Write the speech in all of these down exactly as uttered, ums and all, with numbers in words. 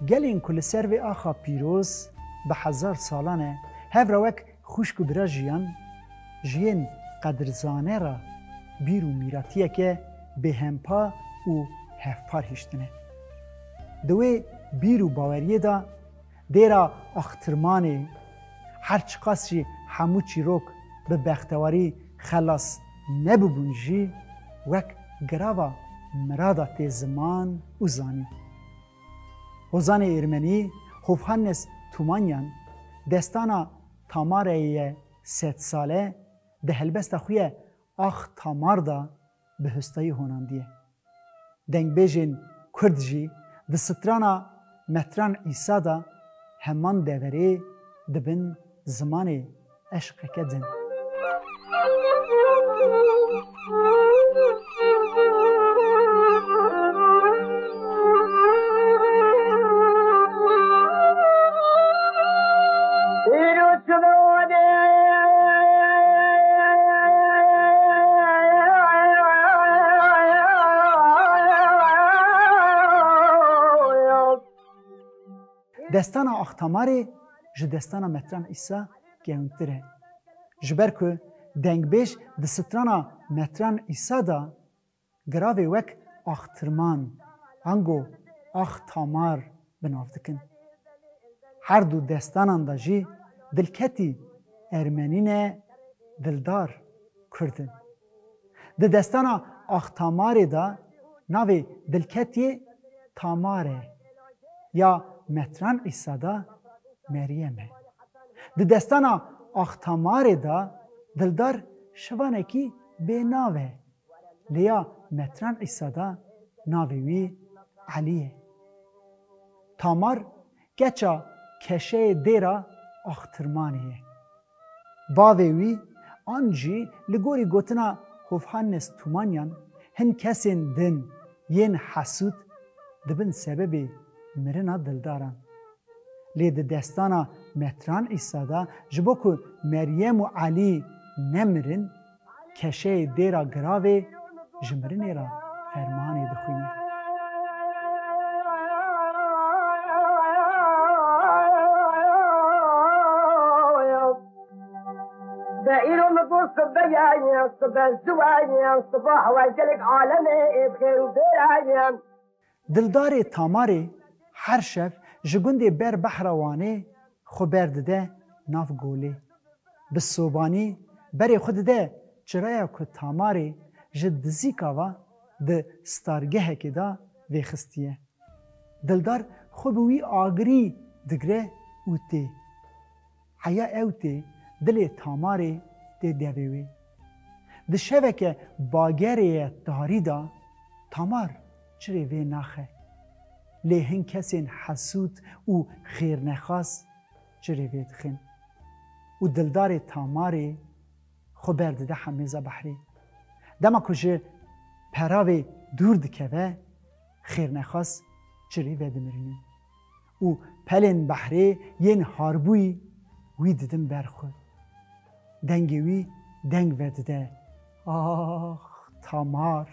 Gelên ku li ser vê axa pîroz bi hezar salan e, hev re wek xwişk û bira jiyan, ji yên qedirzane re bîr û mîratiyeke bêhempa û hevpar hiştine. Di wê bîr û baweriyê de dêra Axtirmanê, her çiqas jî hemû çîrok bi bextewarî xelas nebûbûn jî, wek girava mirada tê ziman û zanîn. Hozanê Êrmenî Hovhannes Tumanyan destana Tamareyê ye sedsale di helbesta xwe ye Ax Tamar de bi hustayî honandiye. Dengbêjên Kurd jî di strana Metran Îsa de heman deverê dibin zimanê eşqeke din. Destana Axtamarê ji destana Metran Îsa gewntir e. Ji ber ku dengbêj di strana Metran Îsa de giravê wek Axtirman, ango Axtamar bi nav dikin. Her du destanan de jî dilketî Ermenî ne, dildar Kurd in. Di destana Axtamarê de navê dilketiyê Tamar e, ya Metran Îsa de Meryem e. Di destana Axtamarê de dildar şivanekî bênav e, lê ya Metran Îsa de navê wî Elî ye. Tamar keça keşeyê dêra Axtirmanê ye. Bavê wî an jî li gorî gotina Hovhannes Tumanyan hin kesên din yên hesûd dibin sebebê mirina dildaran. Lê di destana Metran Îsa de ji bo ku Meryem û Elî nemirin, keşeyê dêra giravê ji mirinê re fermanê dixwîne. De îro min got sibe ye, sibe ziwa ye, siba hewa gelek alemê ê bi xêr û bêra ye. Dildarê Tamarê her şev ji gundê ber behra Wanê xwe berdide nav golê. Bi sobanî berê xwe dide çiraya ku Tamarê ji dizîka ve di stargehekê de vêxistiye. Dildar xwe bi wî agirî digre û tê. Heya ew tê dilê Tamarê tê devê wê. Di şeveke bagerê ye tarî de Tamar çirê vê naxe. Lê hin kesên hesûd û xêrnexas çirê vê dixin. Û dildarê Tamarê xwe berdide hemêza behrê. Dema ku ji peravê dûr dikeve, xêrnexas çirê vedimirînin. Û pelên behrê yên harbûyî wî didin ber xwe. Dengê wî deng vedide, "Ax, Tamar!"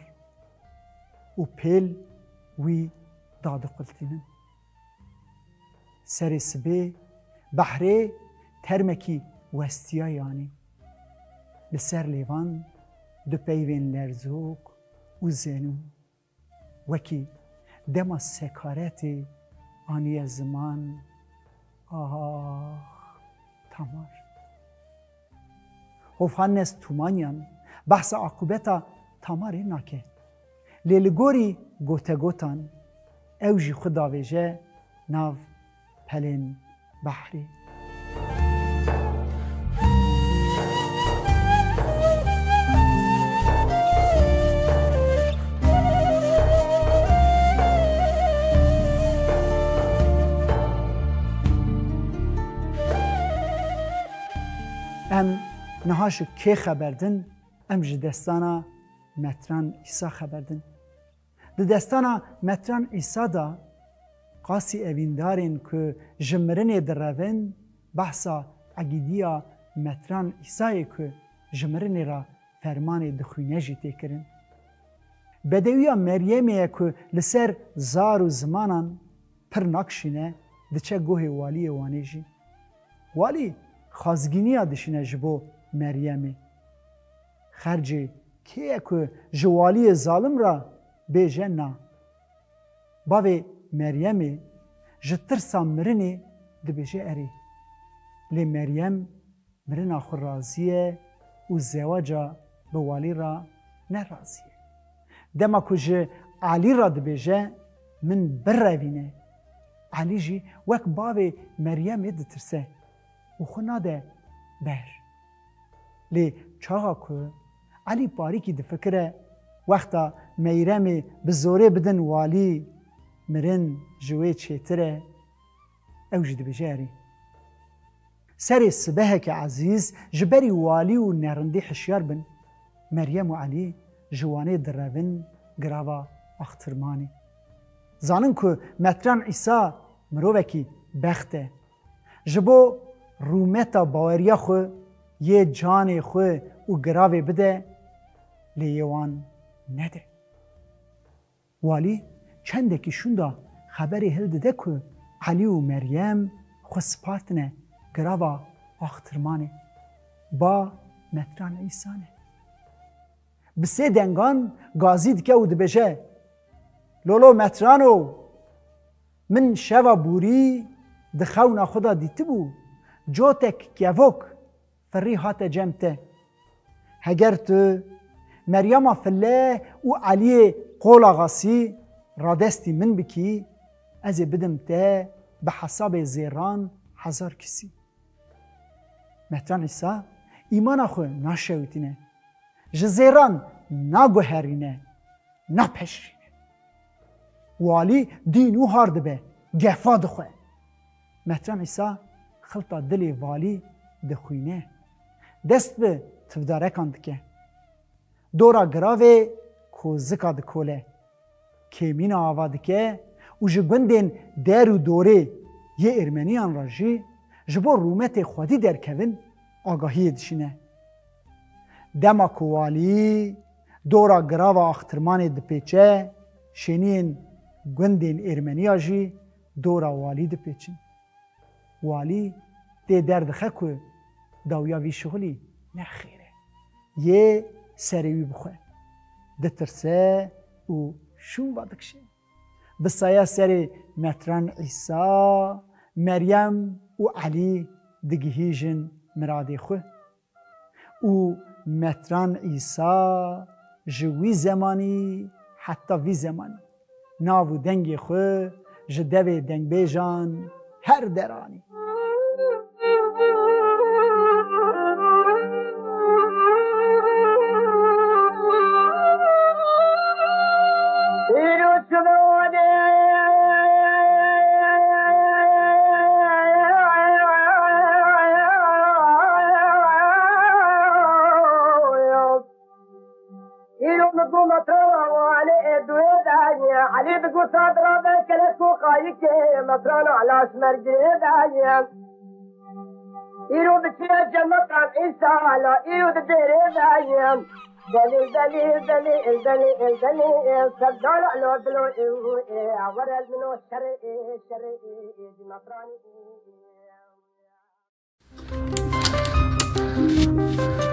Û pêl wî dadiqultînin. Serê sibê behrê termekî westiya yanî. Li ser lêvan du peyvên lerzok û zenû. Wekî dema sekaretê aniye ziman, ax, Tamar. Hovhannes Tumanyan behsa aqûbeta Tamarê nake. Lê li gorî gotegotan ew jî xwe davêje nav pelên behrê. Em niha ji kê xeber din? Em ji destana Metran Îsa xeber din. Di destana Metran Îsa de qasî evîndarên ku ji mirinê direvin, behsa egîdiya Metran Îsayê ku ji mirinê re fermanê dixwîne jî tê kirin. Bedewiya Meryemê ye ku li ser zar û zimanan pir nakişîne, diçe guhê waliyê Wanê jî. Walî xazgîniya dişîne ji bo Meryemê. Xercê kê ye ku ji waliyê zalim re bêje na? Bavê Meryemê ji tirsa mirinê dibêje erê. Lê Meryem mirina xwe razî ye û zewaca bi walî re ne razî ye. Dema ku ji Elî re dibêje, min birevîne, Elî jî wek bavê Meryemê ditirse û xwe nade ber. Lê çaxa ku Elî parîkî difikire, wexta Meyremê bi zorê bidin walî, mirin ji wê çêtir e, ew jî dibêje erê. Serê sibeheke ezîz, ji berî walî û nerindî hişyar bin, Meryem û Elî ji Wanê direvin girava Axtirmanê. Zanin ku Metran Îsa mirovekî bext e. Ji bo rûmeta baweriya xwe yê canê xwe û giravê bide, lê yê wan nede. Walî çendekî şûnda xeberê hildide ku Elî û Meryem xwe spartine girava Axtirmanê. Ba Metran Îsa ne. Bi sê dengan gazî dike û dibêje, Lolo Metrano, min şeva bûrî di xewna xwe de dîtibû, cotek kevok firî hate cem te. Heger tu Meryema file û Eliyê qolaxasî radestî min bikî, ez ê bidim te bi hesabê zêran hezar kisî. Metran Îsa îmana xwe naşewitîne. Ji zêran naguherîne, napeşirîne. Walî dî nû har dibe, gefa dixwe. Metran Îsa xilta dilê valî dixwîne. Dest bi tivdarekan dike. Dora giravê kozika dikole. Kêmîna ava dike û ji gundên der û dorê yê Ermeniyan re jî ji bo rûmetê xwedî derkevin agahiyê dişîne. Dema ku walî dora girava Axtirmanê dipêçe, şêniyên gundên Ermeniya jî dora walî dipêçin. Walî tê derdixe ku dawiya vî şixulî ne xêr e. Yê serê wî bixwe. Ditirse û şûn vedikişe. Bi saya serê Metran Îsa, Meryem û Elî digihîjin miradê xwe. Û Metran Îsa ji wî zemanî heta vî zemanî nav û dengê xwe ji devê dengbêjan her der anî. Îro min ku metrana Wanê ê duê dayê, Elî digot, "Sadra be kelek û qayikê, metrana laş mergê dayê." Îro diçiye cemetan îsala, îro di dêrê dayê. Delîl, delîl, delîl, delîl, delîl, serdala lo dilo ê, ê, were min o şerê, ê, şerê, ê, ê, metranî, ê, ê.